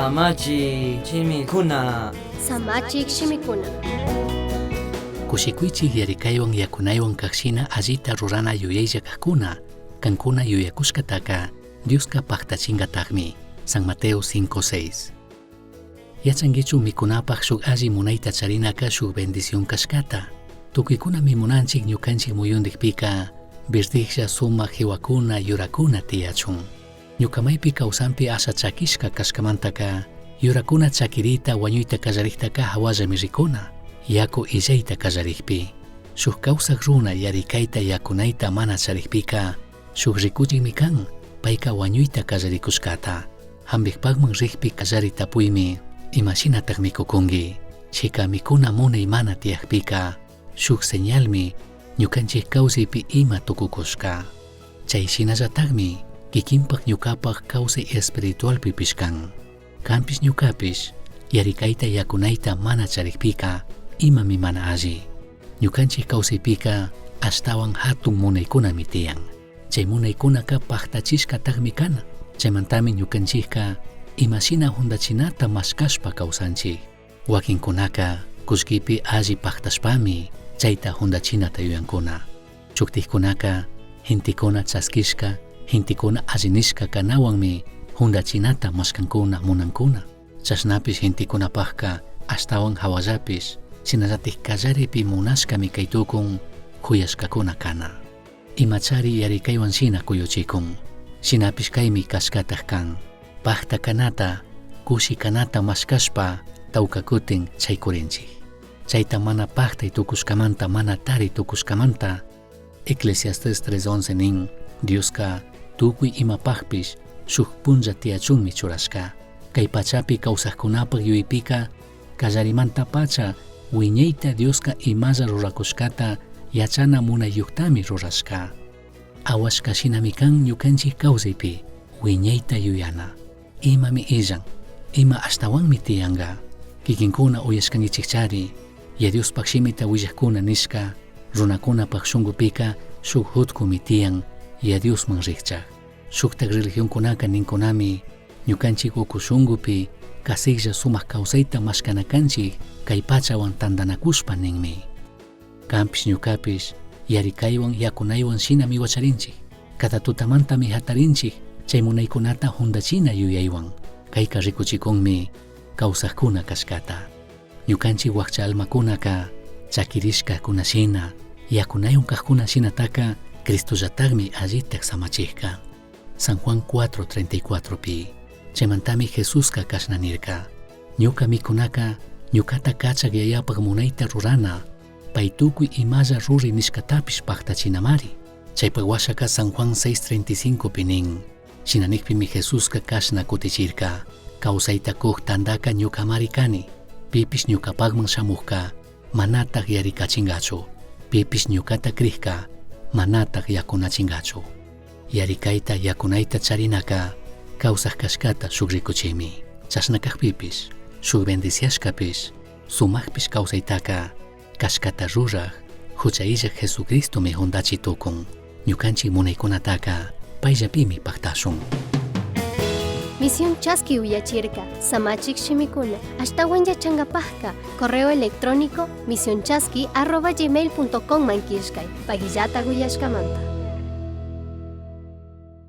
Samachi shimikuna. Samachik shimikuna. Kushikuychik yarikaywan yakunaywan kaqshina allita rurana yuyaylla kaqkuna, kankuna yuyakushkataka Dioska paktachinkatakmi. San Mateo 5:6. Yachankichu mikunapaq shuk alli munayta charinaka shuk bendición kashkata. Tukuykunami munanchik ñukanchik muyundikpika virdijlla sumak jiwakuna yurakuna tiyachun. Ñuka maypi kawsanpi asha chakishka kashkamantaka yurakuna chakirita wañuyta kallarikta hawallami rikuna, yaku illayta kallarikpi. Shuk kawsak runa yarikayta yakunayta mana charikpika shuk rikuchikmi kan, payka wañuyta kallarikushkata. Hambikpakman rikpi kallari tapuymi, imashinatak mikukunki, chika mikuna munay mana tiyakpika, shuk señalmi ñukanchik kawsaypi ima tukukushka. Chay shinallatakmi kikinpak ñukapak kawsay espiritualpipish kan. Kanpish ñukapish yarikayta yakunayta mana charikpika imami mana alli. Ñukanchik kawsaypika ashtawan hatun munaykunami tiyan. Chay munaykunaka paktachishkatakmi kana. Chaymantami ñukanchikka imashina hundachinata mashkashpa kawsanchik. Wakinkunaka kullkipi alli paktashpami chayta hundachinata yuyankuna. Chuktikkunaka gentekuna chaskishka, gentekuna alli nishka kanawanmi hundachinata mashkankuna munankuna. Chashnapish gentekunapakka ashtawan hawallapish shinallatik kallaripi munashkami kay tukun kuyashkakuna kana. Imachari yarikaywan shina kuyuchikun. Shinapish kaymi kashkatak kan. Pakta kanata, kushi kanata mashkashpa tawka kutin chaykurinchik. Chayta mana paktay tukushkamanta, mana tari tukushkamanta, Eclesiastes 3:11 nin, Dioska tukuy imapakpish shuk punlla tiyachunmi churashka. Kay pachapi kawsaqkunapak yuypika kallarimanta pacha wiñayta Dioska imalla rurakushkata yachana munayyuktami rurashka. Awashka shinami kan ñukanchik kawsaypi wiñayta yuyana. Imami illan, ima ashtawanmi tiyanka. Kikinkuna uyashkankichikchari, ya Diospaq shimita willaqkuna nishka, runakunapak shunqupika shuk hutkumi tiyan ya Diosman rikchaq. Shuktak religionkunaka ninkunami ñukanchik uku shunqupi kasiklla sumak kawsayta mashkana kanchik kay pachawan tantanakushpa ninmi. Kanpish ñukapish yarikaywan yakunaywan shinami wacharinchik. Cada tutamantami hatarinchik chay munaykunata hundachina yuyaywan. Kayka rikuchikunmi kawsaqkuna kashkata. Ñukanchik wakcha almakunaka chakirishkakuna shina, yakunaywan kaqkuna shinataka Cristollatakmi allitak samachikka. San Juan 4:34 pi. Chaymantami Jesuska kashna nirka. Ñuka mikunaka ñukata kachak yayapak munayta rurana, pay tukuy imalla ruri nishkatapish paktachinamari. Chaypak washaka San Juan 6:35 pi nin. Shina nikpimi Jesuska kashna kutichirka. Kawsayta kuk tandaka ñukamari kani. Pipish ñukapakman shamukka manatak yarikachinkachu. Pipish ñukata krikka manatak yakunachinkachu. Yarikayta yakunayta charinaka kawsak kashkata shuk rikuchimi. Chashna kakpipish, shuk bendiciashkapish, sumakpish kawsaytaka kashkata ruraj hucha illak Jesucristomi hundachi tukun. Ñukanchik munaykunataka payllapimi paktashun. Misión Chaski uyachirka, Samachik shimikuna, ashtawan yachangapajka, correo electrónico misionchaski@gmail.com man killkay, pagillata uyashkamanta.